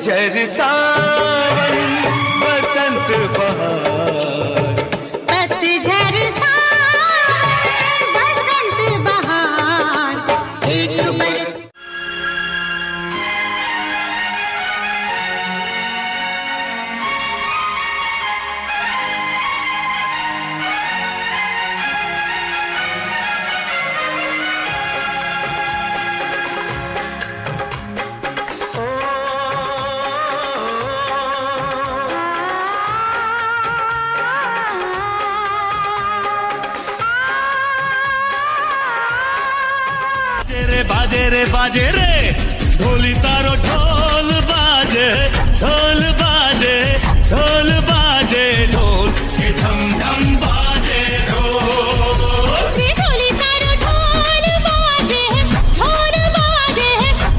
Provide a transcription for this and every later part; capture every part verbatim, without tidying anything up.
झर सावन बसंत बहार। पतझर सावन बसंत बहार। एक बरस। बाजे रे, बाजे रे, बाजे रे, ढोली तारो ढोल बाजे, ढोल बाजे, ढोल बाजे, ढोल के ढम ढम बाजे ढोल। रे ढोली तारो ढोल बाजे, ढोल बाजे,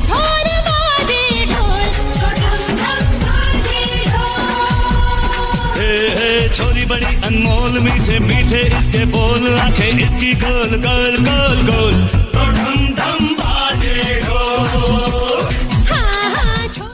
ढोल बाजे, ढोल को ढम ढम बाजे ढोल। हे, हे, छोरी बड़ी अनमोल, मीठे मीठे इसके बोल, आंखें इसकी गोल, गोल, गोल, गोल। तो ढम ढम बाजे ढोल। हाँ, हाँ, छो-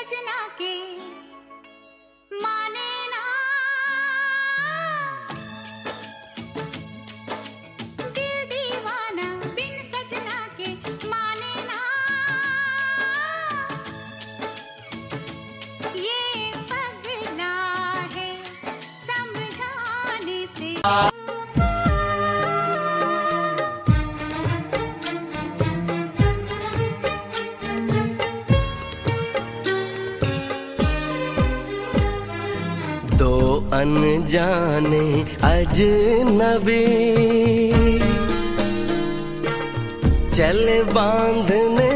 सजना के माने ना, दिल दीवाना बिन सजना के माने ना, ये पगला है समझाने से। दो अनजाने अजनबी चले बांधने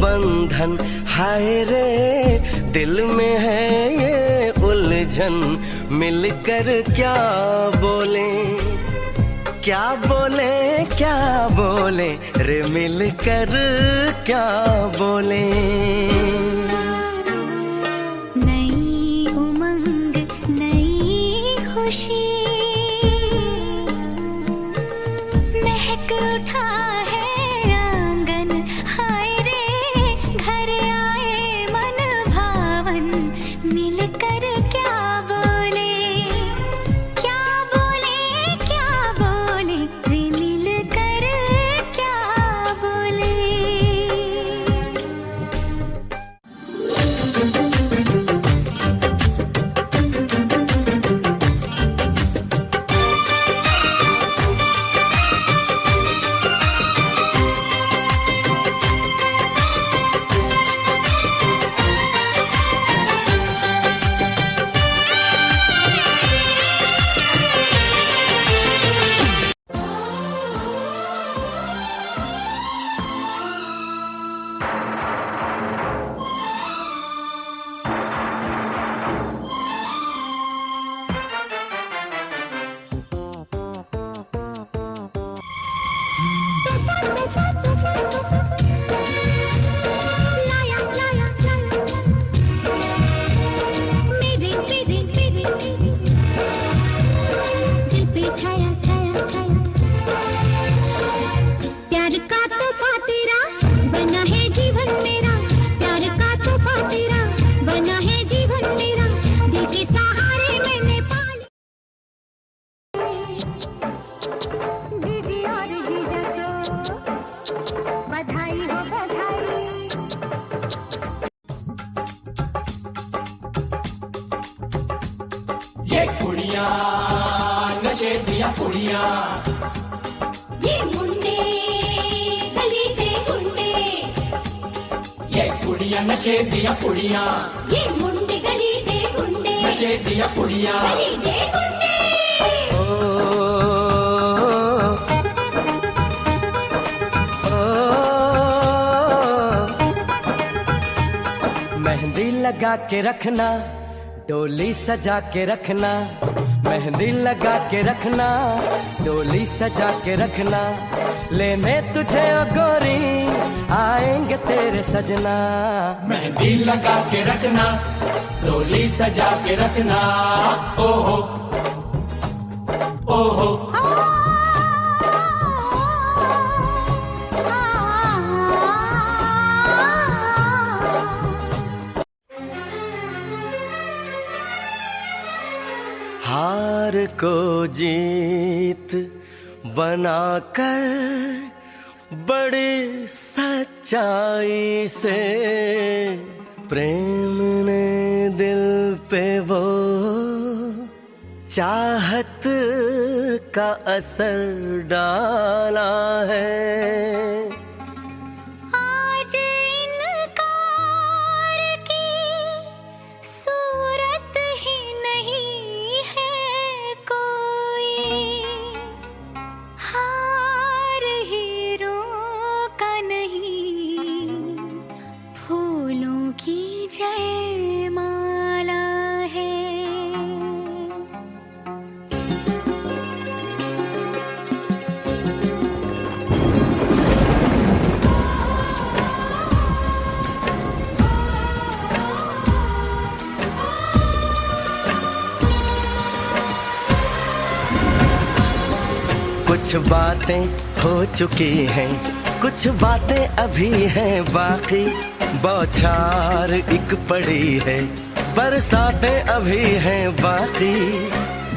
बंधन, हाय रे दिल में है ये उलझन, मिलकर क्या बोले, क्या बोले, क्या बोले रे, मिलकर क्या बोले। नई उमंग, नई खुशी, महक उठा है आंगन, हाय रे घर आए मन भावन, मिलकर क्या बोले, क्या बोले, क्या बोले रे, मिलकर क्या बोले। ये कुड़ियां, नशे दियां पुड़ियां। ये मुंडे, गली दे गुंडे। ये कुड़ियां, नशे दियां पुड़ियां। ये मुंडे, गली दे गुंडे। नशे दियां पुड़ियां। गली दे गुंडे। ओ, ओ, मेहंदी लगा के रखना, डोली सजा के रखना, मेहंदी लगा के रखना, डोली सजा के रखना। लेने तुझे ओ गोरी, आएंगे तेरे सजना। मेहंदी लगा के रखना, डोली सजा के रखना। ओहो, ओहो। हार को जीत बनाकर बड़ी सच्चाई से प्रेम ने दिल पे वो चाहत का असर डाला है। आज इनकार की सूरत ही नहीं है कोई, हार हीरों का नहीं, फूलों की जयमाला है। कुछ बातें हो चुकी हैं, कुछ बातें अभी हैं बाकी, बौछार एक पड़ी है, बरसातें अभी हैं बाकी।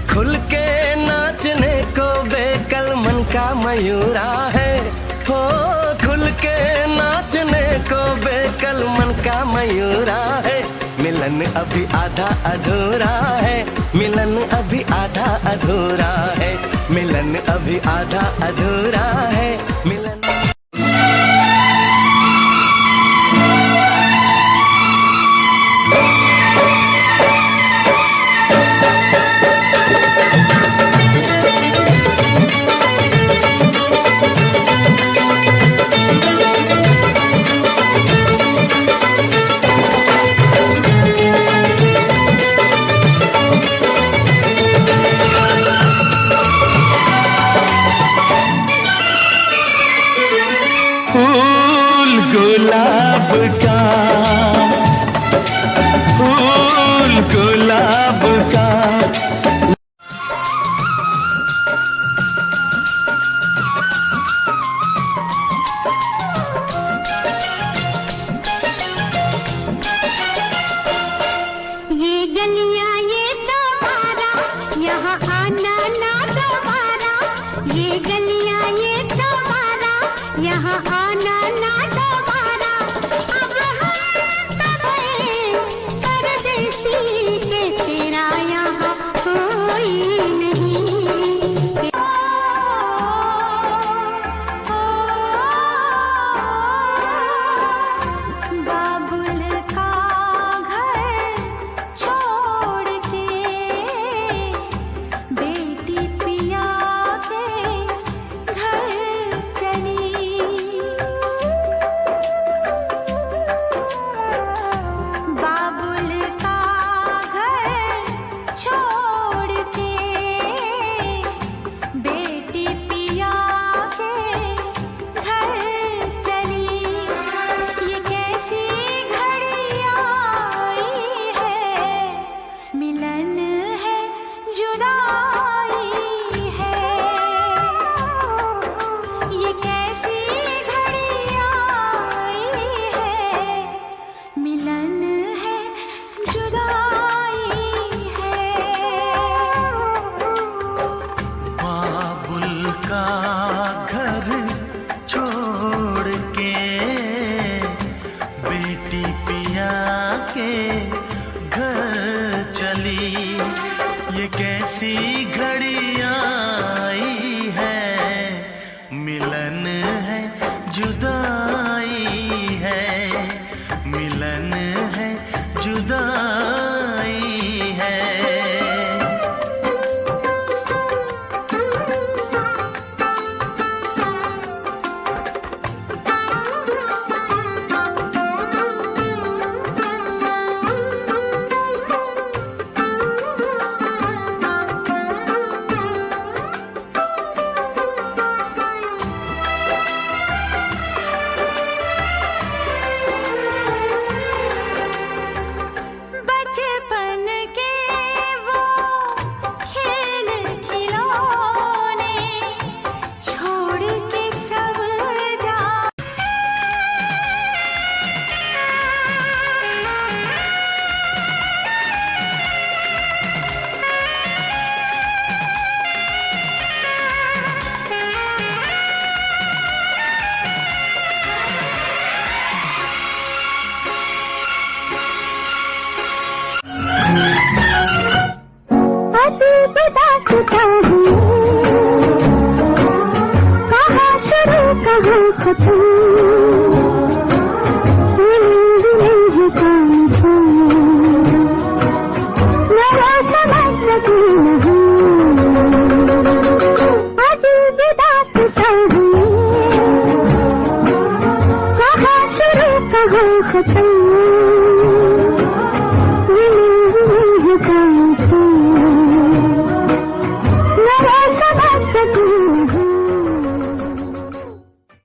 खुल के नाचने को बेकल मन का मयूरा है, हो खुल के नाचने को बेकल मन का मयूरा है। मिलन अभी आधा अधूरा है, मिलन अभी आधा अधूरा है, मिलन अभी आधा अधूरा है, मिलन। फूल गुलाब का, फूल गुलाब का। ये गलियां, ये चौबारा, यहाँ आना ना दोबारा। ये गलियां, ये चौबारा, यहाँ आना ना दोबारा। अब हम तो गए परदेसी, के तेरा यहाँ कोई नहीं। बाबुल का घर छोड़ के बेटी पिया के घर चली। बाबुल का घर छोड़ के बेटी पिया के घर चली। ये कैसी घड़ी आई है, मिलन है, जुदाई है। ये कैसी घड़ी आई है, मिलन है, जुदाई है। बाबुल का घर छोड़ के बेटी पिया के कैसी घड़ी आई है, मिलन है, जुदाई है, मिलन है, जुदाई है। बचपन के वो खेल खिलौने छोड़ के सब जा। अतीत दास्तां